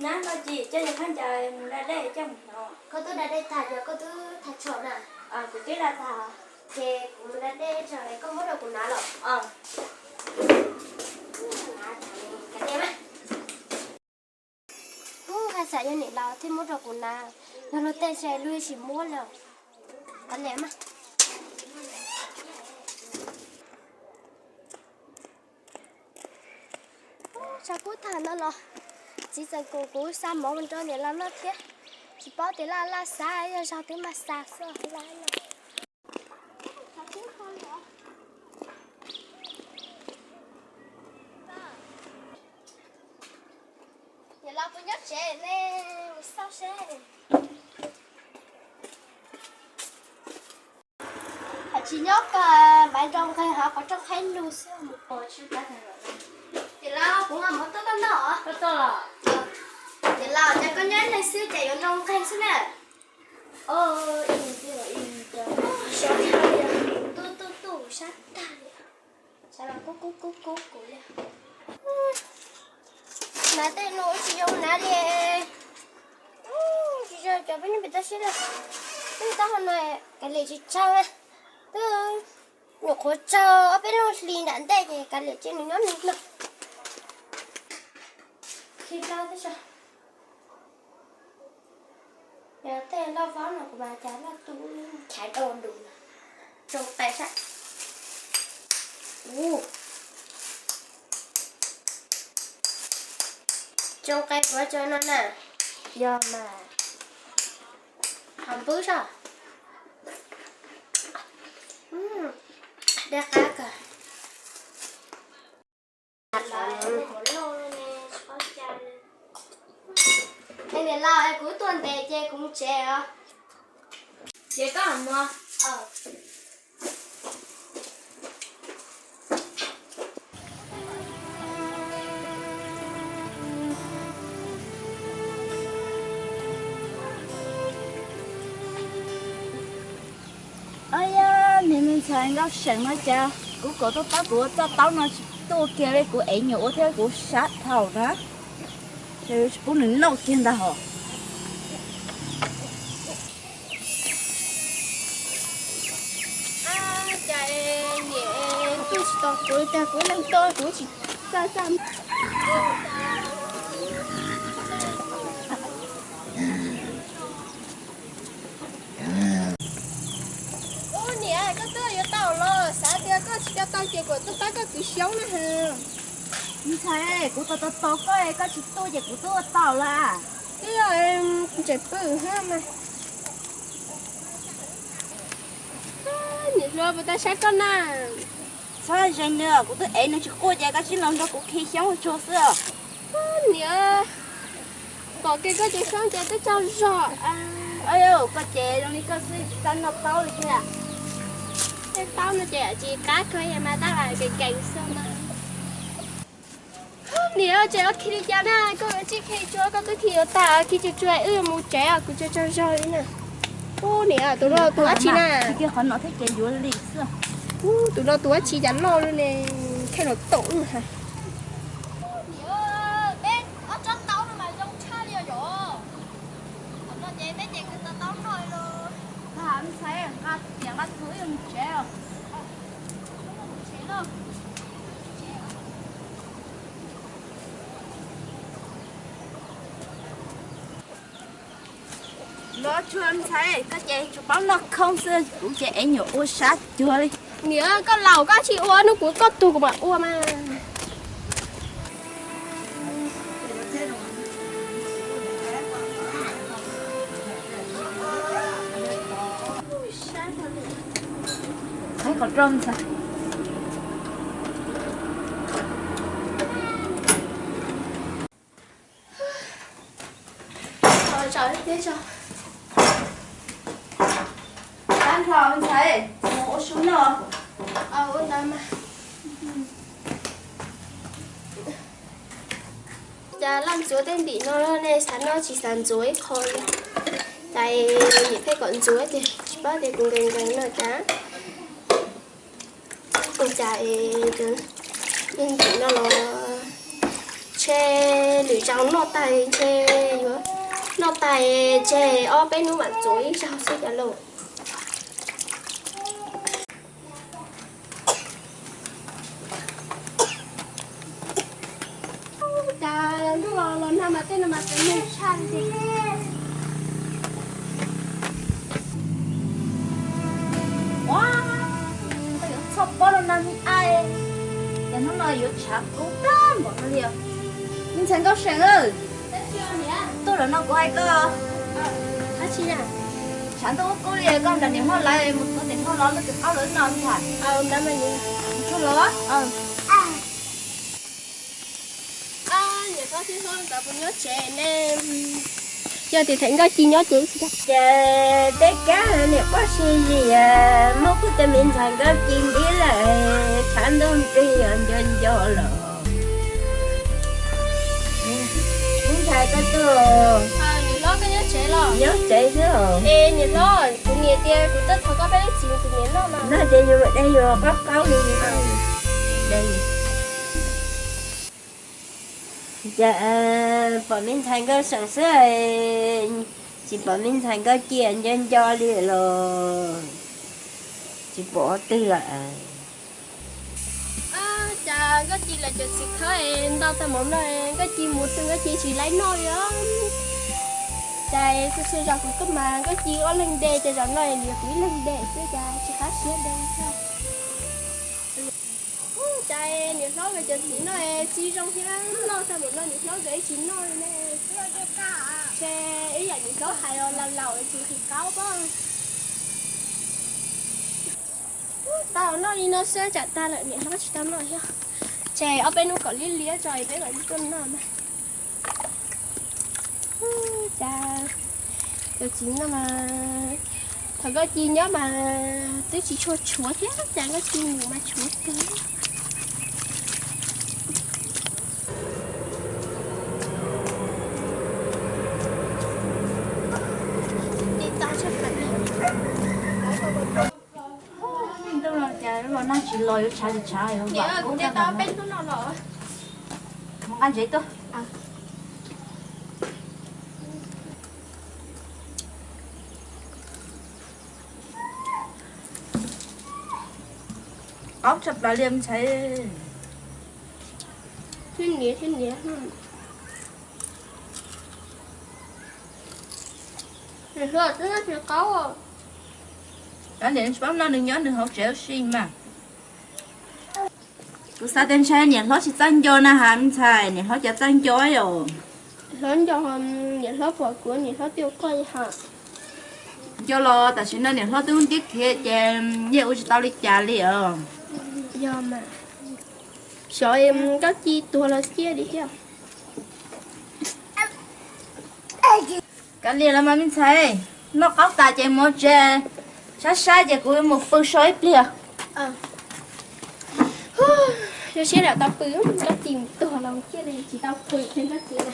Nyab no ces coj yawg Phab Ncas mus da dej coj mus hnov. Koj twb da dej tag los koj twb thaij tsho na? Kuv twb da tag. Ces kuv mus da dej tso koj muab rau kuv hnav los. Ub, haj xav yog niam laus thiaj muab rau kuv hnav, yog luag tej ces luag tsis muab li. Kav liam mas. Tshav kub tag no los txiv txawm kom kuv xa mov mus rau niam laus noj thiab. Tsis paub tias laj laj xav yog zog twb mas xa xwb laj no. Niam laus puas nyob tsev ne? Mus xauj seb. Hais tsis nyob koj, Maiv Nraug Nqeeg hov qhov rooj qhib lug xwb. Niam laus, kuv muab mov tuaj koj noj. Niam laus, cas koj nyob ib leeg xwb cas yuav nroo nqeeg xwb na? Xyov dhau li, tu tu tu sab tag li. Sawv los kub kub kub kub kuv li. Hnav tej no tsis zoo hnav li. Tsis zoo cov peb niag pem toj siab lawm. Peb taub hau no kav liam tsis tsawg, twb nyuam qhuav tsawg ob peb lub hli nram ntej ces kav liam cia nws nyob li no. Khi plab twb tso. Yog tej loj vab no kuv mas cas loj tu, chaiv rau dus, tsoo qe sab. Ub, tsoo qe puav tsoo no na. Yog mas, qhov npwb soj, dej qab kawg. Es niam laus, es kuv tuaj ntev ces kuv mus tsev os. Ces koj mus. Ob, yog niag me ntxhais Nkauj Seem no cas kuv kom tuaj pab kuv ua txoj taub no tsis tuaj kiag li, kuv ev nyuam ua thiab kuv sab dhau na, tsis pub nws noj kiag ntag hos. Cas niam tuaj tsis tos kuv, cas kuv leej toj kuv tsis txaj txaj. Ub niam, koj twb yuav tau los xav tias koj tsis tau tau ces kuv tuaj pab koj kwv xyoob na. Ntxhais, kuv tos tos tos koj, koj tsis tuaj ces kuv twb ua tau lawm. Twb yog ntses pw hab mas. Niam hluas puas tau saib koj na? Txhob zeeg nws, kuv twb ev nws tsis quaj ces koj tsis los nrog kuv khi xyoob tsuag xwb. Niam, pom kiag koj cov xyoob ces twb tsaug zog. Koj ces zoo li koj xwb tsis txawj noj taub li thiab. Tej taub no ces tsis qab kawg mas tab lam kees kees xwb mas. Niam, tseem yuav khi li cas na, koj yuav tsis khi tsuag koj twb khi yuav tag, khi tsuag tsuag wb mus tsev os, kuv tsaug tsaug zog li na. Ub niam, tus no tus dab tsi na? Qhov no thiab ces yuav li xwb. Ub, tus no tus dab tsi cas loj li ne, kheej los taum lawm hais. Niam, peb ob tsob taub no mas zoo tshaj li os yom. Qhov no ces peb ces kuv tau taub noj li los. Ntxhais, nqa tias nqa txhuv wb mus tsev os. Los tsuag ntxhais, koj ces tsuas paub noj khoob xwb, kuv ces ev nyuam ua sab cuag li. Niam, koj laus koj tsis ua, hnub kuv koj tug kuv mam ua mas. Qhov rau ntxhais. Tab nrho ntxhais, mus ua su noj. Cas laj ntxuav tej ntim no ne, xav noj tsis xav ntxuav ib qho li. Cas niam pheej kom ntxuav ces tsis paub tias kuv nkees nkees no cas. Ua cas es cov niag ntim no los Ntshe lwm zaus noj tag ntshe yuav noj tag, ntshe ob peb hnub mam txuas ib zaug xwb cas lauj. Cas ntuj los los nag mas tej no mas txawv nag tshaj li. Ua, yuav txhoj pob rau nag me ai, ces hnub no yuav tshav kub tag npaum no li os. Me ntxhais Nkauj Seem, tuaj lawm no kuv hais koj. Tshav ntuj kub kub li, koj nrog niam hlob lawv mus tua niam hlob los lub txiv qaub lawv no ntag. Tsuag los. Niam hlob thiab hlob ntawd puas nyob tsev ne? Yog tias Thaiv Nkauj Ci nyob ces, ces peb kab niam poj si zim muab kuv tus me ntxhais Nkauj Ci ntiab lawm, tshav ntuj nrig nco nco los. Me ntxhais koj tuaj. Niam hlob koj nyob tsev los? Nyob tsev xwb os. Es niam hlob, kuv niam tias kuv tuaj thov koj peb leej txiv tus niam noj mas. Noj ces yus de yus qaub qaub li. Cas pom me ntxhais Nkauj Seem xwb, tsis pom me ntxhais Nkauj Ci nco nco li los tsis pom qhov twg lawm. Cas Nkauj Ci los cov txiv khawb ntau tag npaum no, Nkauj Ci mus twg Nkauj Ci tsis laib noj li os. Cas txhua txhua zaus kuv tuaj mas Nkauj Ci ob leeg de, cas zaum no yog kuv ib leeg de xwb cas tsis qab siab de thiab. Cas niam hlob nkawd cov txiv no tsis zoo thiab, noj tag npaum no niam hlob nkawd ib tsis noj li ne. Ntshe ib yam niam hlob hais los laus laus tsis qhib qaub pob. Tau noj li no xwb tsam tag lawm niam hlob tsis tau noj thiab. Ces ob peb hnub kom liab liab tso peb mam tuaj noj mas. Cas cov txiv no mas thaum Nkauj Ci nyob mas twb tsis tshua tshuav thiab, cas Nkauj Ci mus mas tshuav kawg. Ntuj no cas los nag tsis los yuav tshav tsis tshav, vam kub tag npaum no. Mus nqa ntsev tuaj. Qaub tshaj plaws li ntxhais. Thiab niam, thiab niam. Niam hlob twb tsis qaub. Cov niam tsis paub noj, nws nyob nws hauv tsev ua si mas. Kuv xav tias ntshai niam hlob tsis txawj nco na has me ntxhais, niam hlob cas txawj nco yom? Hlob nco, niam hlob pom kuv niam hlob twb ua koj li hos. Nco los tam sim no niam hlob twb ntiab khiav ces yeej ua tsis tau li cas li os. Yog mas, xyov Nkauj Ci tuag los ciaj li thiab. Kav liam los mas me ntxhais, noj qaub tas ces mus tsev, sab sab ces kuv mus pw so ib pliag. Zoo siab lam tau pw, Nkauj Ci mus tuag los ciaj li tsis tau pw li Nkauj Ci na.